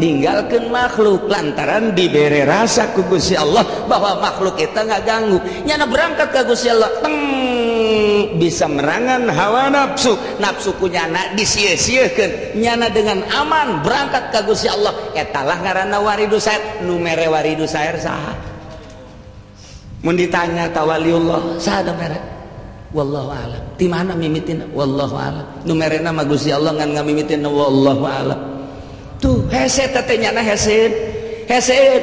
S1: ninggalkeun makhluk lantaran dibere rasa ku Gusti Allah bahwa makhluk itu nggak ganggu. Nyana berangkat ka Gusti Allah teng, bisa merangan hawa nafsu, nafsu ku nyana disia-siakeun, nyana dengan aman berangkat ka Gusti Allah. Etalah ngaranna waridu sair. Nu mere waridu sair saha? Mun ditanya tawaliullah saha nu mere? Wallahu alam. Di mana mimitina? Wallahu alam. Nu merena mah Gusti Allah, ngan ngamimitina wallahu alam. Tuh hese teh nyana, hese hese.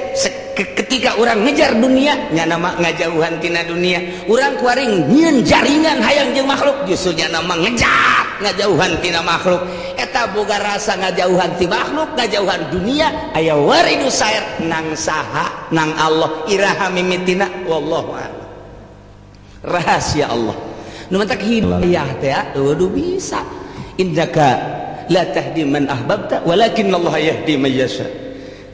S1: Ketika orang ngejar dunia, nyana mah ngajauhan tina dunia. Urang kuari nyieun jaringan hayang jeung makhluk, justru nyana mah ngejar ngajauhan tina makhluk. Eta boga rasa ngajauhan ti makhluk, ngajauhan dunia, aya waridu sair nang saha? Nang Allah. Iraha mimitina? Wallahu a'lam, rahasia Allah. Nu matak hidayah teh waduh bisa. Innaka la tahdi man ahbabta walakin Allah yahdi man yasha.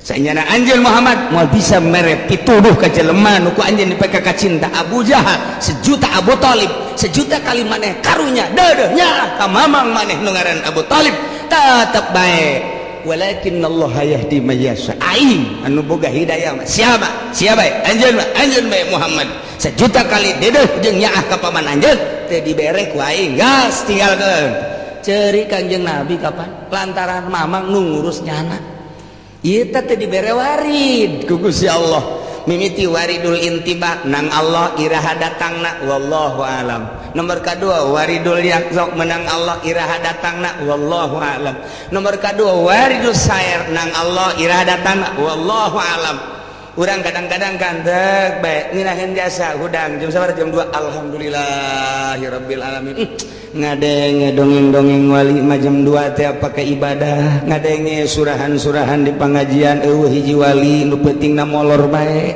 S1: Sanyana anjeun Muhammad moal bisa mere pituduh ka jelema nu ku anjeun dipeka cinta. Abu Jahal sejuta, Abu Thalib sejuta kali maneh karunya deudeuh nya ka mamang maneh nu ngaran Abu Thalib, tetep bae. Walakin Allah yahdi may yasha. Aing anu boga hidayah mah siapa siapa anjeun mah, anjeun bae Muhammad sejuta kali deudeuh jeung nyaah ka paman anjeun teu dibere ku aing, gas tinggalkeun. Ceri Kangjeng Nabi kapan lantaran mamang nu ngurus nyana. Ieu teh dibere warid ku Gusti Allah. Mimiti waridul intibah nang Allah iraha datangna, wallahu alam. Nomor kedua waridul yaqzah menang Allah iraha datangna, wallahu alam. Nomor kedua waridul sair nang Allah iraha datangna, wallahu alam. Urang kadang-kadang kantek bae ngeunaheun jasa hudang jam sabaraha? Jam 2. Alhamdulillahirabbil alamin. Ngadenge dongeng-dongeng wali mah jam 2 teh pakai ibadah, ngadenge surahan-surahan di pengajian, eueuh hiji wali nu pentingna molor bae.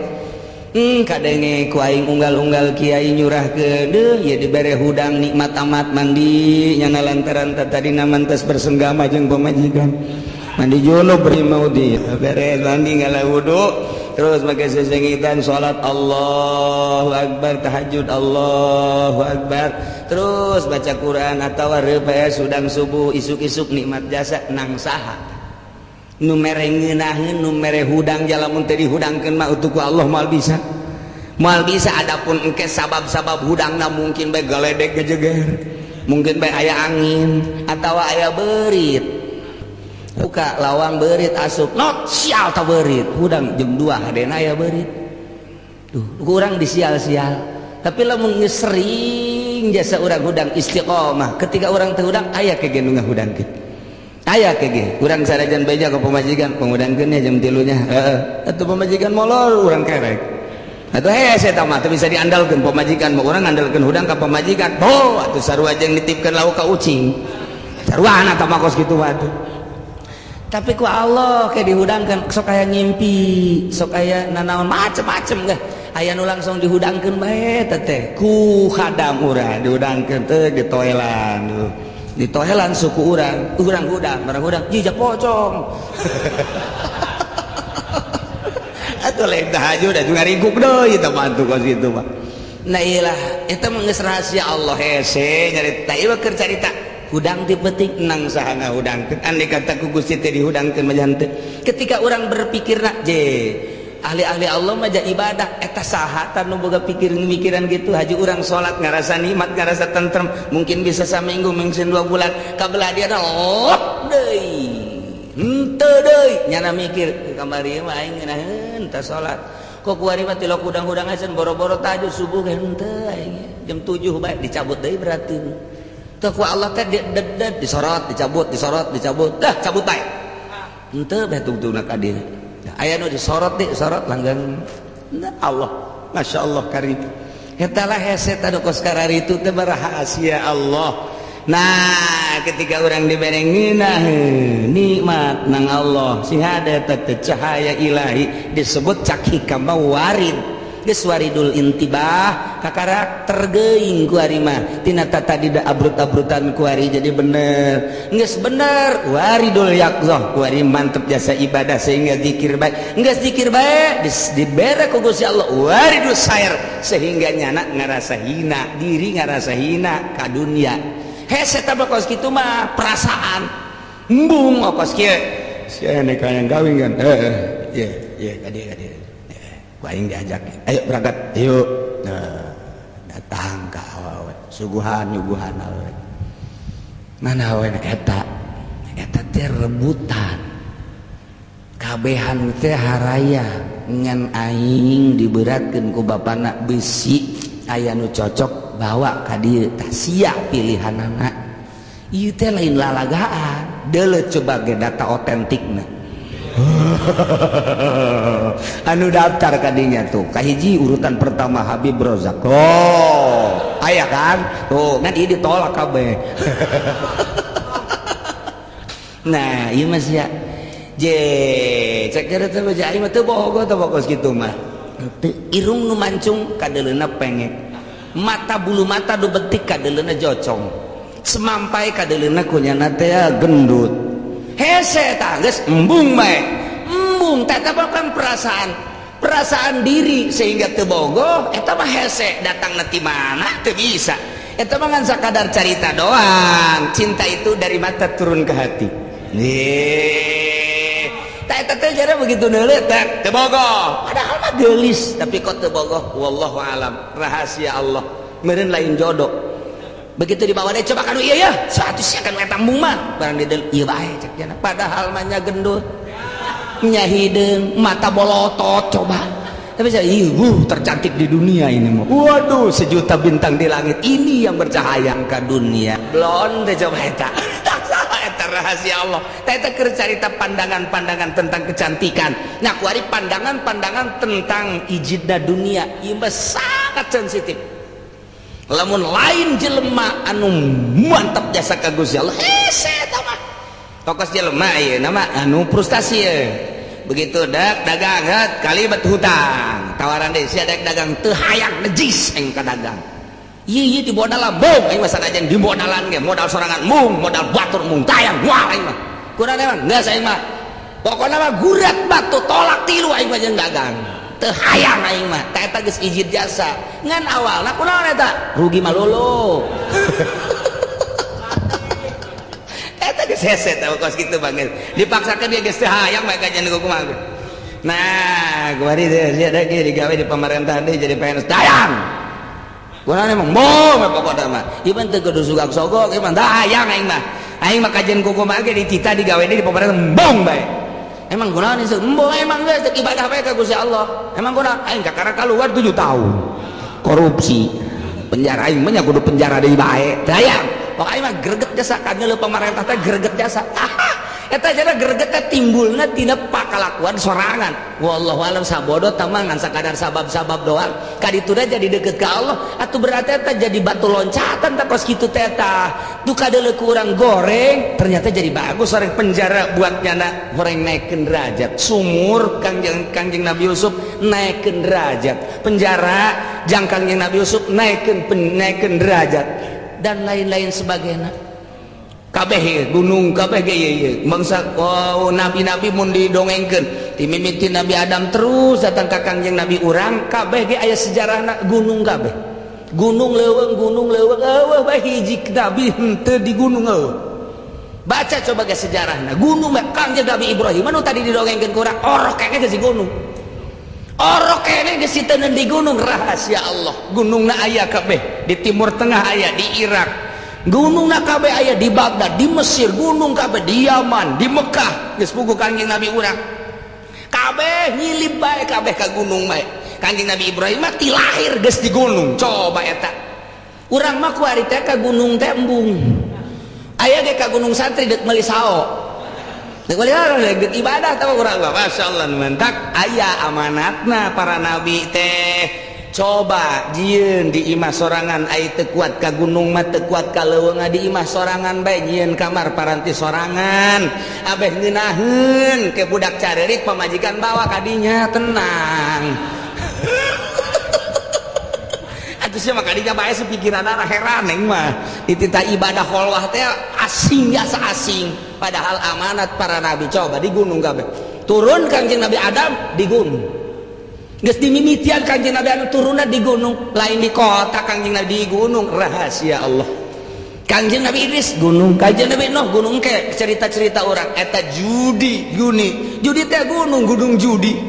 S1: Kadenge ku aing unggal-unggal kiai nyurahkeun deuh ya dibere hudang nikmat amat mandi nyana lantaran tadi mantes bersenggama jeung pamajikan, mandi junub beri maudi, beres mandi ngala wudu, terus make sesengitan salat, Allahu akbar, tahajud, Allahu akbar, terus baca Quran atau reupes hudang subuh isuk-isuk nikmat jasa nang saha nu mere ngeunaheun, nu mere hudang? Jalamun teu dihudangkeun mah utuh ku Allah moal bisa, moal bisa. Adapun engke sabab-sabab hudangna mungkin bae galedek gejeger, mungkin bae aya angin atau aya beurit, buka lawang beurit asup, not sial ta beurit hudang jam 2 hadena aya beurit tuh kurang disial-sial. Tapi lamun geus sering jasa urang hudang istiqomah, ketika urang teu hudang aya ke ge nu ngahudangkeun, aya ke ge. Urang sarajan beja ka pamajikan, "Pangudangkeun ya jam 3 nya." Heeh atuh pamajikan molor, urang kerek atuh. Hese eta mah teu bisa diandalkeun pamajikan mah. Urang ngandalkeun hudang ka pamajikan, oh atuh sarua jeung nitipkeun lauk ka ucing, sarua eta mah kos kitu atuh. Tapi ku Allah kayak dihudangkan, sok aya ngimpi, sok aya nanaon macem-macem geh, aya nu langsung dihudangkeun bae teh ku khadam urang, dihudangkeun teh di toelan, di toelan suku urang, urang hudang, urang hudang jijak pocong atuh lain tahajud atuh ngaringkuk deui eta mah atuh kos kitu mah. Nah iyalah eta mah geus rahasia Allah. Hese nyarita ieu keur carita hudang ti penting nang saha ngahudangkeun. Andai kata ku Gusti teh dihudangkeun mah henteu. Ketika orang berpikirna je ahli-ahli Allah mah ibadah eta saha tah nu boga pikir mikiran gitu? Haji urang salat ngarasa nikmat, ngarasa tentrem, mungkin bisa saminggu, mungkin 2 bulan, kabelah dia lop deui, henteu deui. Nyana mikir kamari mah aing ngeunaheun tah salat kok kuari mah tilok hudang-hudang acan boro-boro tahajud subuh ge henteu aing jam 7 bae dicabut deui. Berarti teu ku Allah teh dedet disorot, dicabut, disorot, dicabut, dah cabut bae henteu bae tungtungna ka dieu aya nu disorot, disorot langgang. Allah Masya Allah karim. Eta lah hese tadu kos kararitu teh rahasia Allah. Nah ketika orang dibere ngeunah nikmat nang Allah sing ada teh cahaya ilahi disebut cak hikam warid. Geus waridul intibah kakarak tergeuing ku ari mah tina tadi da abrut-abrutan ku ari jadi bener. Geus bener waridul yaqzah ku ari mantep jasa ibadah sehingga zikir bae. Geus zikir bae dibere ku Gusti Allah waridul sair sehingga nyana ngarasa hina diri, ngarasa hina ka dunia. Hese tah kos kitu mah perasaan embung kos kieu sia nek hayang kawin kan? Heeh, iya iya, ka dieu, ka dieu aing diajak, ayo berangkat, ayo. Nah, datang ke awewe, suguhan nyuguhan awewe. Mana awewe eta? Eta teh rebutan kabehan teh haraya ngan aing diberatkeun ku bapana besi aya nu cocok bawa ka dieu. Tah sia pilihanana ieu teh lain lalagaan, deuleu coba ge data otentikna anu daftar kadinya tuh. Kahiji urutan pertama Habib Rozak. Oh aya kan tuh kan ieu ditolak kabeh. Nah ieu mah sia je cek kira teh baca aing mah teu bogo teh kos kitu mah. Irung nu mancung kadeuleuna pengek, mata bulu mata du betik kadeuleuna jocong, semampai kadeuleuna kunyana teh gendut. Hese tah geus embung bae, embung. Embung teh kan perasaan perasaan diri sehingga teu bogoh eta mah hese datang ti mana teu bisa. Eta mah ngan sakadar carita doang. Cinta itu dari mata turun ke hati. Nih, tak eta teh jare begitu neuleut teh teu bogoh. Padahal mah geulis tapi kok teu bogoh, wallahu alam, rahasia Allah. Meureun lain jodoh. Begitu dibawa deh coba kanu ieu ya, satu sia kanu eta embung mah barang di ieu bae cek jana. Padahal mah nya gendut, nya hideung, mata bolotot coba. Tapi saya, ih, tercantik di dunia ini mah. Waduh, sejuta bintang di langit ini yang bercahaya ke dunia. Blonde coba eta. Tak salah eta rahasia Allah. Tah eta keur carita pandangan-pandangan tentang kecantikan. Nah, kuari pandangan-pandangan tentang ijidna dunia ieu mah sangat sensitif. Lamun lain jelema anu mantap jasa ka Gusti Allah, hese eta mah. Tokos jelema ieu nama anu frustasi ye. Begitu dak dagang het kalibat hutang tawaran deh sia dek dagang teu hayang nejis aing ka dagang ieu ieu di modalan bung aing mah sanajan di modalan ge modal sorangan mung modal batur mung tayang moal aing mah kurang emang geus aing mah pokona mah gurat batu tolak tilu aing mah jeung dagang teu hayang aing mah tah eta geus ijid jasa ngan awalna kunaon eta rugi malulu. Eta geus hese teh kos kitu banget dipaksakeun dia geus teu hayang bae kajian kumaha. Nah, kuari teh sia deui digawe di pamerintahan deui jadi PNS dayang. Kunaon emang bom pokokna mah. Ieu mah teu kudu sugak sogok ieu mah dayang aing mah. Aing mah kajian kumaha ge ditita digawe deui di pamerintahan bong bae. Emang kunaon ieu embung emang geus ibadah bae ka Gusti Allah. Emang kunaon aing kakara kaluar 7 tahun. Korupsi. Penjara aing mah nya kudu penjara deui bae. Dayang. Pokoknya mah greget jasa kageuleuh pemerintah teh greget jasa. Eta jana greget teh timbulna tina pakalakuan sorangan. Wallahu alam sabodo tamah ngan sakadar sabab-sabab doang. Kadituna jadi deket ka Allah atuh berarti eta jadi batu loncatan teh kos kitu teh tah. Duh kadeuleuh ku urang goreng ternyata jadi bagus orang penjara buat nyana horeng naikkeun derajat. Sumur Kangjeng Kangjeng Nabi Yusuf naikkeun derajat. Penjara jang Kangjeng Nabi Yusuf naikkeun naikkeun derajat dan lain-lain sebagainya. Kabeh gunung kabeh ge ieu ieu bangsa oh, nabi-nabi mun didongengkeun ti mimiti Nabi Adam terus datang ka Kangjeng Nabi urang kabeh ge aya sejarahna gunung kabeh. Gunung leuweung eueuh bae hiji nabi henteu di gunung eueuh. Baca coba ge sejarahna gunung mah Kangjeng Nabi Ibrahim anu tadi didongengkeun ku urang orok kene geus di gunung. Orok kene geus diteundeun di gunung rahasia Allah. Gunungna aya kabeh di Timur Tengah aya di Irak. Gunungna kabeh aya di Baghdad, di Mesir, gunung kabeh di Yaman, di Mekah geus puguh Kangjeng Nabi urang. Kabeh nyilip bae kabeh ka gunung bae. Kangjeng Nabi Ibrahim mah ti lahir geus di gunung. Coba eta. Urang mah kuari teh ka gunung teh embung. Aya ge ka gunung santri deuk meuli sao. Deuk meuli sao deuk ibadah tah urang mah. Masyaallah mantak aya amanatna para nabi teh. Coba jieun di imah sorangan ai teu kuat ka gunung mah teu kuat ka leuweung di imah sorangan bae nyieun kamar paranti sorangan abeh ngeunaheun ke budak careurik pamajikan bawa kadinya tenang. Atuh sia mah kadinya bae sepikiranna heran aing mah dititah ibadah kholwah teh asing biasa asing padahal amanat para nabi coba di gunung kabeh turun Kangjeng Nabi Adam di gunung. Geus dimimitian Kangjeng Nabi anu turunna di gunung, lain di kota Kangjeng Nabi di gunung rahasia Allah. Kangjeng Nabi Idris gunung, Kangjeng Nabi Nuh gunung ke cerita-cerita orang eta judi guni. Judi teh gunung, gunung judi.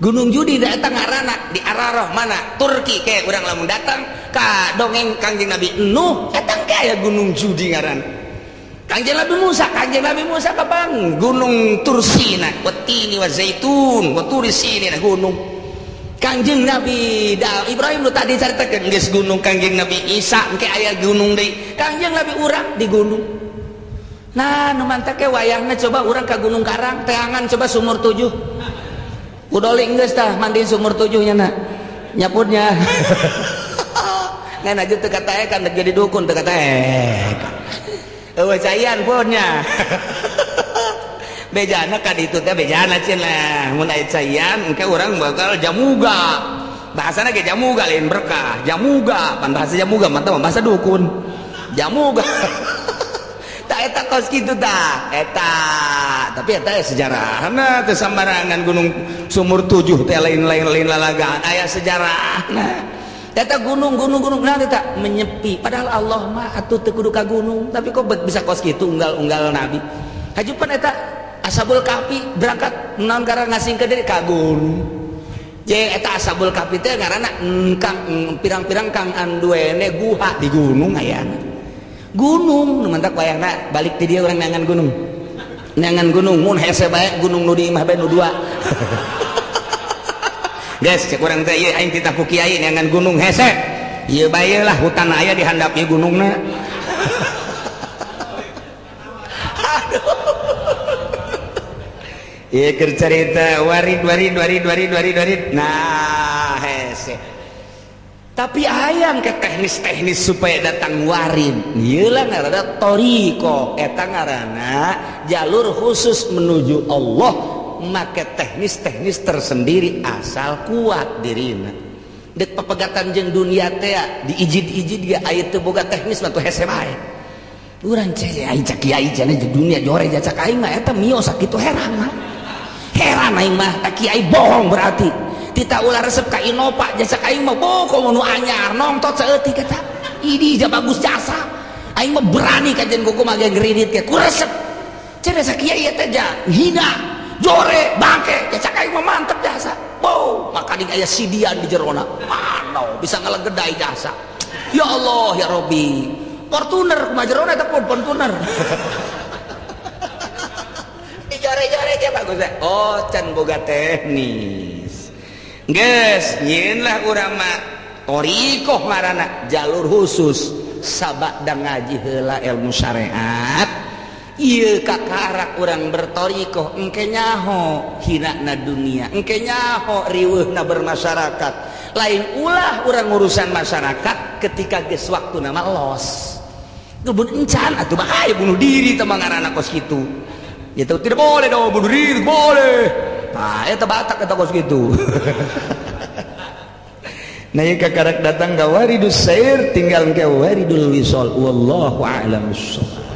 S1: Gunung judi da eta ngaranna di Ararah mana? Turki ke urang lamun datang ka dongeng Kangjeng Nabi Nuh eta ke aya gunung judi ngaranna. Kangjeng Nabi Musa kapan? Gunung Tursina, watini wa zaitun, wa turisina gunung. Kangjeng Nabi Ibrahim nu tadi caritakeun geus gunung Kangjeng Nabi Isa engke aya gunung deui. Kangjeng Nabi urang di gunung. Nah, nu mantak ke wayahna coba urang ka Gunung Karang, teangan coba sumur 7. Udoling geus tah mandiin sumur 7 nya na. Nyaputnya. Ngan aja teu kataekan jadi dukun teu kataekan. Eueuh caian punnya. Bejana kan itu teh bejana cenah mun aya caian engke urang bakal jamuga. Bahasana ge jamuga lain berkah, jamuga pan bahasa jamuga mantap bahasa dukun. Jamuga. Tak eta kos kitu tah eta. Tapi eta sejarahna teu sambarangan gunung sumur 7 teh lain-lain lain lalagaan, aya sejarahna. Eta gunung gunung gunung nah eta menyepi, padahal Allah mah atuh teu kudu ka gunung, tapi kok bisa kos kitu unggal-unggal nabi. Hajupan eta Ashabul Kahfi berangkat naon karena ngasingkeun diri ka gunung. Je eta Ashabul Kahfi teh ngaranna kang pirang-pirang kang anduene guha di gunung ayana. Gunung nu mantak wayahna balik ti dieu urang neangan gunung. Neangan gunung mun hese bae gunung nu di imah bae nu dua. Guys, cek urang teh ieu aing titah ku kiai neangan gunung hese. Ieu bae lah hutan aya di handap ieu gunungna. Aduh. Ieu keur carita warid warid warid warid warid warid. Nah, hese. Tapi ayang ke teknis-teknis supaya datang warid. Ieu lah ngaranna thoriqoh, eta ngaranna jalur khusus menuju Allah. Make teknis-teknis tersendiri asal kuat dirina. Dek pepegatan jeung dunia teh diijid-ijid ge aya teu boga teknis mah tuh hese bae. Urang cek aing cak kiai cenah di dunia jore jacak aing mah eta mio sakitu heran mah. Heran aing mah tak kiai bohong berarti. Tita ulah resep ka Innova jacak aing mah boko nu anyar nongtot saeutik eta. Ini ja bagus jasa. Aing mah berani kajian kuku mah ge ngridit ge ku resep. Cenah sakiai eta ja hina. Jore bangke jasa aing mah mantep jasa. Wow, maka ding aya sidian di jerona. Mano bisa ngalegedai jasa. Ya Allah ya Robbi. Fortuner kumaha jerona eta pun Fortuner. Dijore-jore ge bagus. Oh, can boga teknis. Geus, nyieun lah urang mah thoriqoh ngaranna jalur khusus sabada ngaji heula ilmu syariat. Ieu kakarak urang berthoriqoh engke nyaho hinana dunia, engke nyaho riweuhna bermasyarakat. Lain ulah urang urusan masyarakat ketika geus waktuna mah los. Kebun encan atuh bahaya bunuh diri teh mah ngaranna kos kitu. Itu tidak boleh dong bunuh diri, boleh. Nah, eta batak eta kos kitu. Nah, ieu kakarak datang ka waridus sair tinggal ke waridul wisol. Wallahu a'lam bissawab.